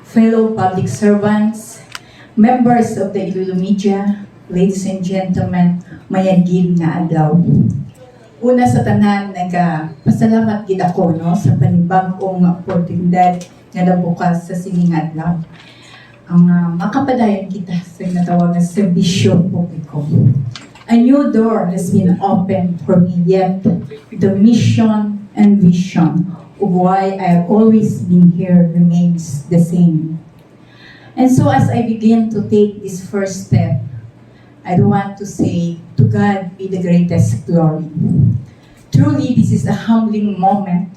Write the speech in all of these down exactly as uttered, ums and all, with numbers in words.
Fellow public servants, members of the Iloilo Media, ladies and gentlemen, mayad gid nga adlaw. Una sa tanan, nagapasalamat gid ako, no, sa panibag-ong oportunidad nga nabukas sa sining adlaw. Ang, ah, makapadayon kita sa natawag nga serbisyo publiko. A new door has been opened for me, yet the mission and vision of why I have always been here remains the same. And so as I begin to take this first step, I do want to say, to God be the greatest glory. Truly, this is a humbling moment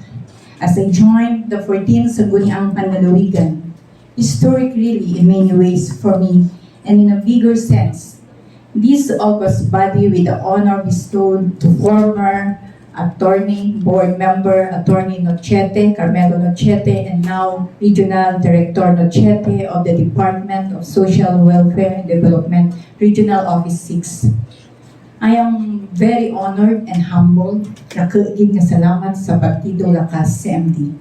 as I join the fourteenth Sangguniang Panlalawigan. Historic, really, in many ways for me, and in a bigger sense, this august body with the honor bestowed to former Attorney Board Member Attorney Nochete, Carmelo Nochete, and now Regional Director Nochete of the Department of Social Welfare and Development, Regional Office six. I am very honored and humbled. Dako gid nga salamat sa Partido Lakas C M D.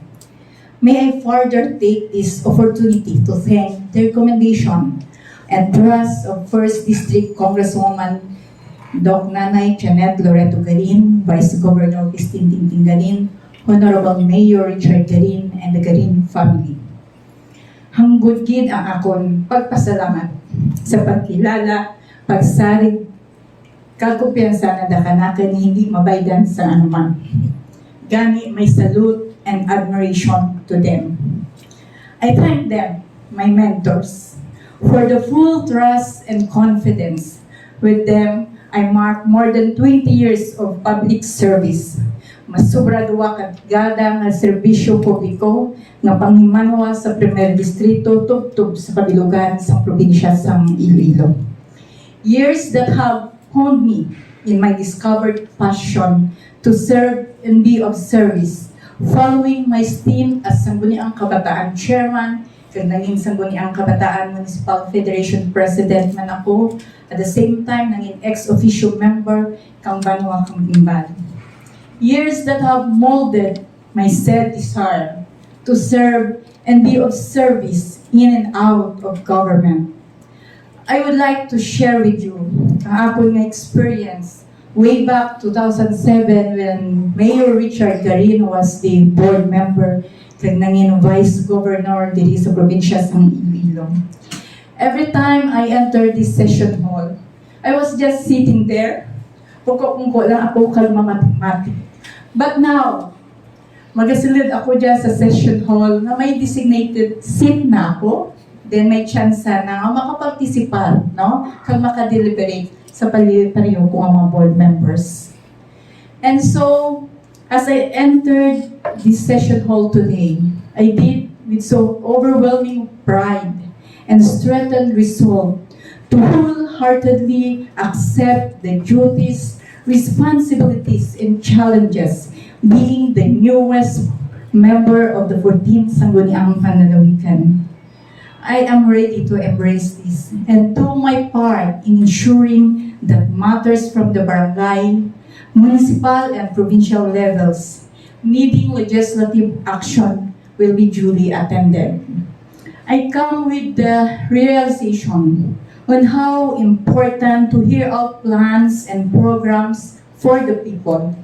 May I further take this opportunity to thank the recommendation and trust of First District Congresswoman Doc Nanay Janet Loreto Garin, Vice Governor Christine Tingting Garin, Honorable Mayor Richard Garin, and the Garin family. Hanggod gid ang akon pagpasalamat sa pagkilala, pagsarig, kag kumpiyansa nga dakanakan nga hindi mabaydan sa anuman. Gani, my salute and admiration to them. I thank them, my mentors, for the full trust and confidence. With them, I mark more than twenty years of public service. Masobra duwa ka dekada nga serbisyo publiko nga panghimanwa sa Primer Distrito tubtob sa kabilugan sang probinsya sang Iloilo. Years that have honed me in my discovered passion to serve and be of service. Following my stint as Sangguniang Kabataan Chairman, kag nangin Sangguniang Kabataan Municipal Federation President man ako, at the same time, nangin ex officio member kang Banwa kang Timbal. Years that have molded my said desire to serve and be of service in and out of government. I would like to share with you ang akon nga experience way back two thousand seven when Mayor Richard Garin was the board member kag nangin vice governor diri sa probinsya sang Iloilo. Every time I enter this session hall, I was just sitting there, pungko-pungko lang ako kag mamati-mati. But now, magasulod ako dyan sa session hall nga may designated seat na ako, then may chance na nga makapartisipar, no? Kag makadeliberate sa pali-, pareho ko nga mga board members. And so, as I entered this session hall today, I did with so overwhelming pride and strengthened resolve to wholeheartedly accept the duties, responsibilities, and challenges being the newest member of the fourteenth Sangguniang Panlalawigan. I am ready to embrace this and do my part in ensuring that matters from the barangay, municipal, and provincial levels needing legislative action will be duly attended. I come with the realization on how important to hear out plans and programs for the people.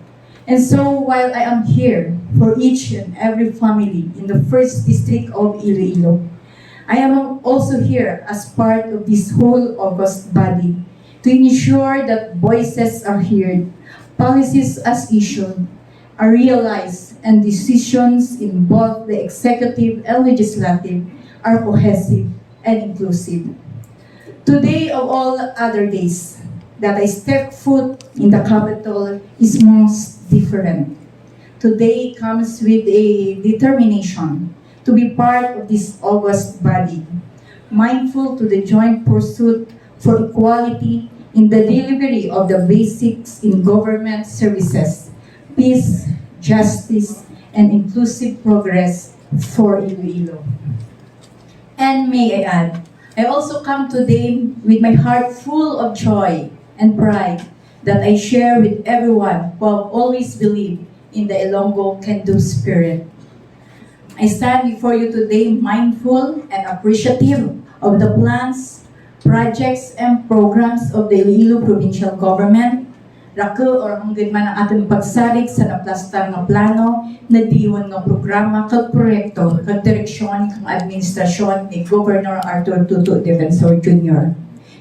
And so, while I am here for each and every family in the first district of Iloilo, I am also here as part of this whole august body to ensure that voices are heard, policies as issued, are realized, and decisions in both the executive and legislative are cohesive and inclusive. Today, of all other days that I step foot in the capital, is most different. Today comes with a determination to be part of this august body, mindful to the joint pursuit for equality in the delivery of the basics in government services, peace, justice, and inclusive progress for Iloilo. And may I add, I also come today with my heart full of joy and pride that I share with everyone who have always believed in the Ilonggo Can Do spirit. I stand before you today mindful and appreciative of the plans, projects, and programs of the Iloilo Provincial Government. Raku or hangin man ang aton pagsarig sa naplastar nga plano, nadiyon nga programa kag proyekto kag direksyon kang administrasyon ni Governor Arthur Tuto Defensor Junior.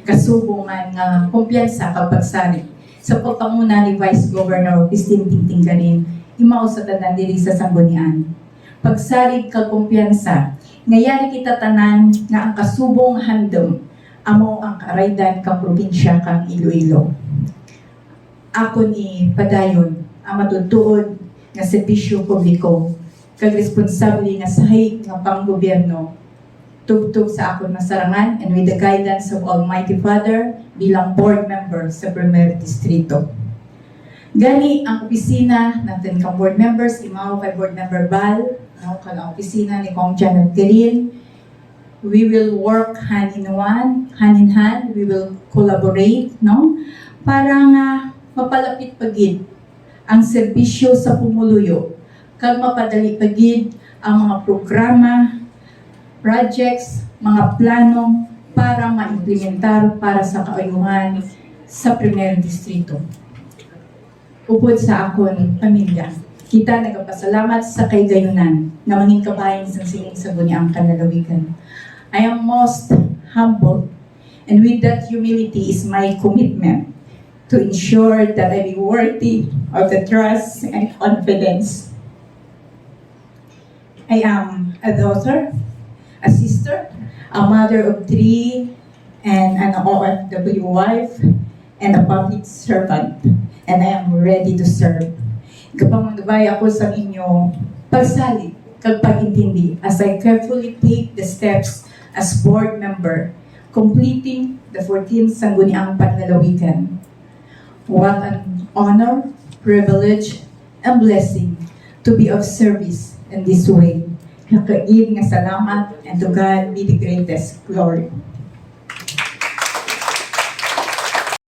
Kasubong man nga kumpiyansa kag pagsarig sa pagpanguna ni Vice Governor Christine Tingting Garin, imaw sa tanan diri sa Sanggunian. Pagsarig kag kumpiyansa nga yari kita tanan nga ang kasubong handom amo ang karaydan kang probinsya kang Iloilo. Akon ipadayon ang matutuod nga serbisyo publiko kag responsable nga sahig nga panggobyerno tubtob sa akon masarangan and with the guidance of Almighty Father bilang board member sa Primer Distrito. Gani ang opisina natin ka board members, imaw kay board member Bal, no, kag ang opisina ni Cong Janet Garin, we will work hand in one, hand in hand, we will collaborate, no, para nga mapalapit pa gid ang serbisyo sa pumuluyo kag mapadali pa gid ang mga programa, projects, mga plano para maimplementar para sa kaayuhan sa Primer Distrito. Upod sa akon pamilya, kita nagapasalamat sa kahigayonan nga mangin kabahin sang sining Sangguniang Panlalawigan. I am most humbled, and with that humility is my commitment to ensure that I be worthy of the trust and confidence. I am a daughter, a sister, a mother of three, and an O F W wife, and a public servant, and I am ready to serve. Gapamanggabay ako sa inyo pagsalig kag pag-intindi as I carefully take the steps as board member, completing the fourteenth Sangguniang Panlalawigan. What an honor, privilege, and blessing to be of service in this way. Nakaid nga salamat, and to God be the greatest glory.